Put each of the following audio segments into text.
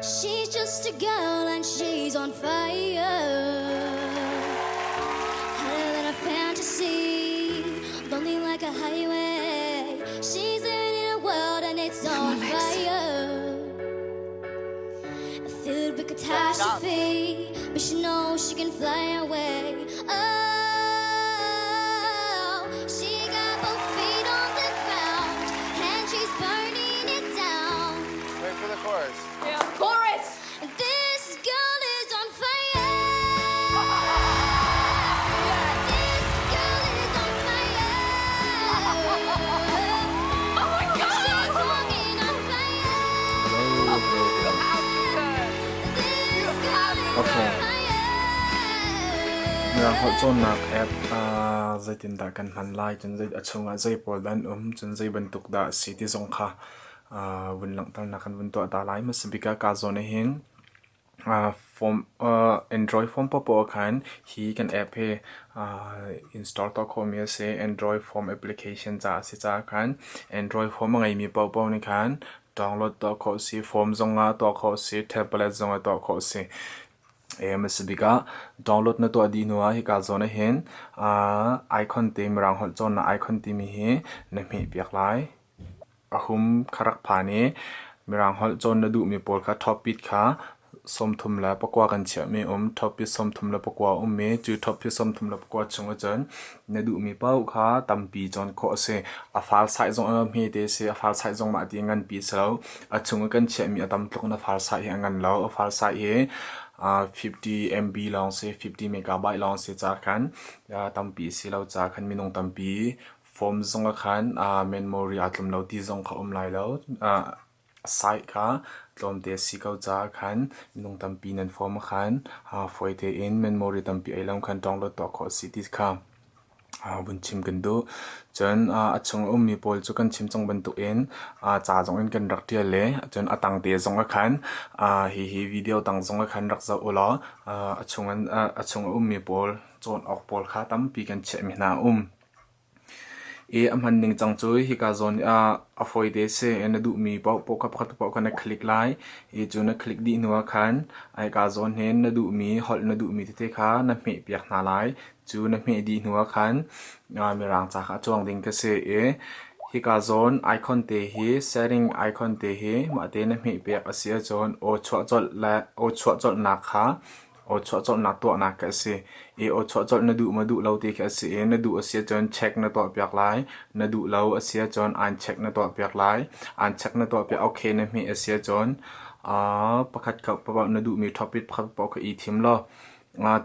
She's just a girl and she's on fire. Hotter than a fantasy, lonely like a highway. She's living in a world and it's on fire. Filled with catastrophe, but she knows she can fly away. Oh, she got both feet on the ground and she's burning it down. Wait for the chorus. Yeah. Chorus! This girl is on fire. This girl is on fire. Oh my god! She's walking on fire. You have to turn. This girl is Okay. on fire. Mirang holh cawnnak app zeitindah kan hman lai, cun zei a chungah zei pawl dah an um, cun zei bantuk dah a si ti zong kha vun langhternak kan vun tuah ta lai. Hmasa bik ah kaa zawn ahhin form Android phone paohpaoh ah khan hi kan app hi install tuah khawhmi a si. Android phone application caah a si caah khan Android phone a ngeimi paohpaoh nih khan download tuah khawh a si. Form zongah tuah khawh a si, tablet zongah tuah khawh a si. Hmasa bik ah download na tuah dih hnuah hika zawn ahhin icon te Mirang holh cawnnak icon timi hi na hmehpiak lai. A hum kha rak phan i Mirang holh cawn na duhmi pawl kha topic kha 39 kan chiahmi a um. Topic 34 a um i cu topic 34 chung ahcun na duhmi paoh kha tampi cawn khawh a si. A file size zong a hmete a si. A file size zong mah ti nganpi a si lo. A chung i kan chiahmi a tam tluk in a file size hi a ngan lo. A file size hi 50 MB lawng si, 50 megabyte lawng si caah khan tampi a si lo caah khan minung tampi form zong ah khan memory aa tlum lo ti zong kha um lai lo. Site kha tlawmte a si ko caah khan minung tampi nan form ah khan fawi tein memory tampi ei lo khan download tuah khawh a si ti kha vun chim kan duh. Cun a chung a ummi pawl cu kan chim cang bantukin ca zong in kan rak ṭial i cun a tangte zong ah khan hihi video tang zong ah khan rak zoh u law a chung a ummi pawl cawn awk pawl kha tampi kan chiahmi hna a um. I a hman ningcang cu hika zawn ah a fawite a si. Na duhmi paohpaoh kha pakhat paoh kha na click lai i cu na click dih hnu ah khan hika zawn hin na duhmi holh na duhmi tete kha na hmehpiak hna lai. Cu na hmeh dih hnu ah khan Mirang ca kha a cuang ding ka si i hika zawn icon te hi setting icon te hi mahte na hmehpiak a si ahcun aw chuah colh le aw chuah colhnak kha aw chuah colhnak tuahnak khi a si i aw chuah colh na duh maw duh lo ti khi a si i na duh a si ahcun check na tuahpiak lai. Na duh lo a si ahcun uncheck na tuahpiak lai. Uncheck na tuahpiak okay na hmeh a si ahcun pakhat kha paoh na duhmi topic pakhat paoh kha i thim law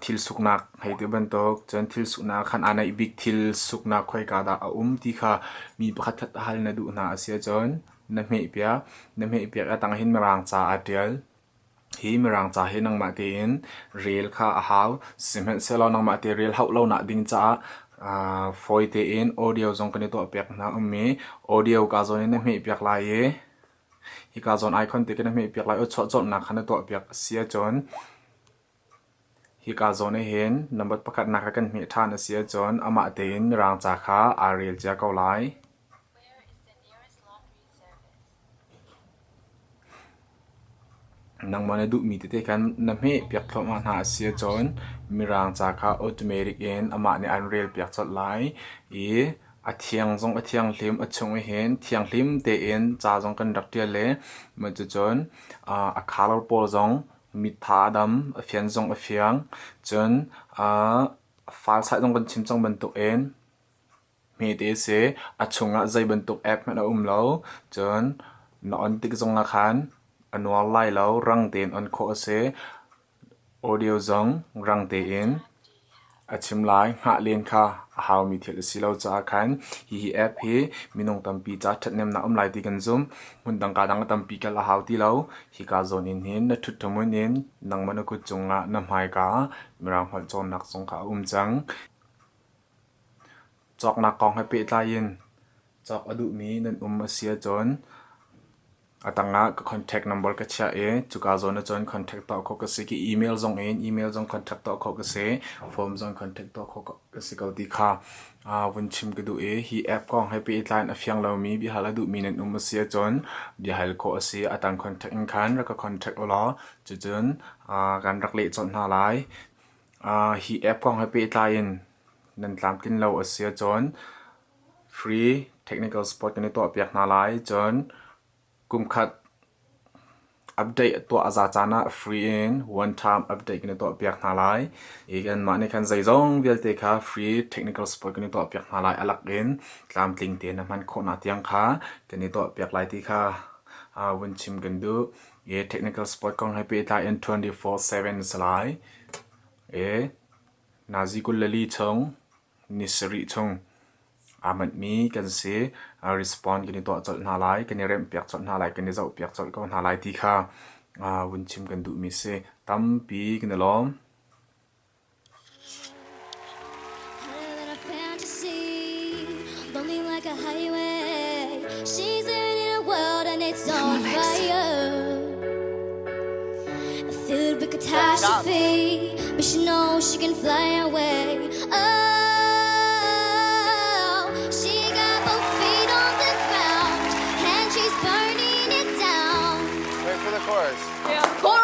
thil suknak hei ti bantuk cun thil suknak khan aa naih bik thil suknak khoika dah a um ti kha mi pakhat khat hal na duh hna a si ahcun na hmehpiak. Na hmehpiak a tang hin Mirang ca aa ṭial. Hi Mirang ca hi nangmah tein rel kha a hau. Sihmanhsehlaw nangmah te rel hauh lonak ding caah fawi tein audio zong kan i tuahpiak hna um i audio ka zawn in na hmehpiak lai i hika zawn icon te khi na hmehpiak lai i chuah colhnak kha na tuahpiak a si ahcun hika zawn ahhin number pakhatnak kha kan hmeh ṭhan a si ahcun amah tein Mirang ca kha aa rel cia ko lai. Nangmah na duhmi tete khan na hmehpiak thluahmah hna a si ahcun Mirang ca kha automatic in amah nih an relpiak colh lai i a thiang zong a thianghlim, a chung hin thianghlim tein ca zong kan rak ṭial i cucun a color pawl zong mit tha a dam, a fian zong a fiang. Cun file size zong kan chim cang bantukin Hmete a si. A chungah zei bantuk app hmanh a um lo. Cun na on tik zongah khan a nuar lai lo. Rang tein on khawh a si. Audio zong rang tein a chim lai. Hngah len kha a haumi thil a si lo caah khan hihi app hi minung tampi ca ṭhathnemnak a um lai ti kan zumh. Hmundang kaa dang a tampi kal a hau ti lo. Hika zawn in hin na ṭhut hmun in nangmah na kut cungah na hmaika Mirang holh cawnnak zong kha a um cang. Cawknak kong he pehtlai in cawk a duhmi nan um a si ahcun. A tangah ka contact number ka chiah i cuka zawn ahcun contact tuah khawh ka si. Ka email zong in email zong contact tuah khawh ka si. Phone zong contact tuah khawh ka si ko ti kha vun chim ka duh i hi app kong he pehtlai in a fiang lomi biahal a duhmi nan um a si ahcun biahal khawh a si. A tang contact in khan rak ka contact ulaw cucun kan rak leh colh hna lai. Hi app kong he pehtlai in nan tlamtlin lo a si ahcun free technical support kan i tuahpiak hna lai. Cun kumkhat update tuah a za caan ah free in one time update kan i tuahpiak hna lai. I kanmah nih khan zeizong vialte kha free technical support kan i tuahpiak hna lai. A lak in tlamtling tein na hman khawhnak tiang kha kan i tuahpiak lai ti kha vun chim kan duh. I technical support kong he pehtlai in 24/7 si lai. I nazi 24 chung ni sarih chung aa manhmi kan si. Respond kan i tuah colh hna lai, kan i remhpiak colh hna lai, kan i zohpiak colh ko hna lai ti kha vun chim kan duhmi si. Tampi kan i lawm. Hotter than a fantasy, lonely like a highway. She's living in a world and it's on fire. Filled with catastrophe, but she knows she can fly away. Oh, she got both feet on the ground and she's burning it down. Wait for the chorus. Yeah. Chorus!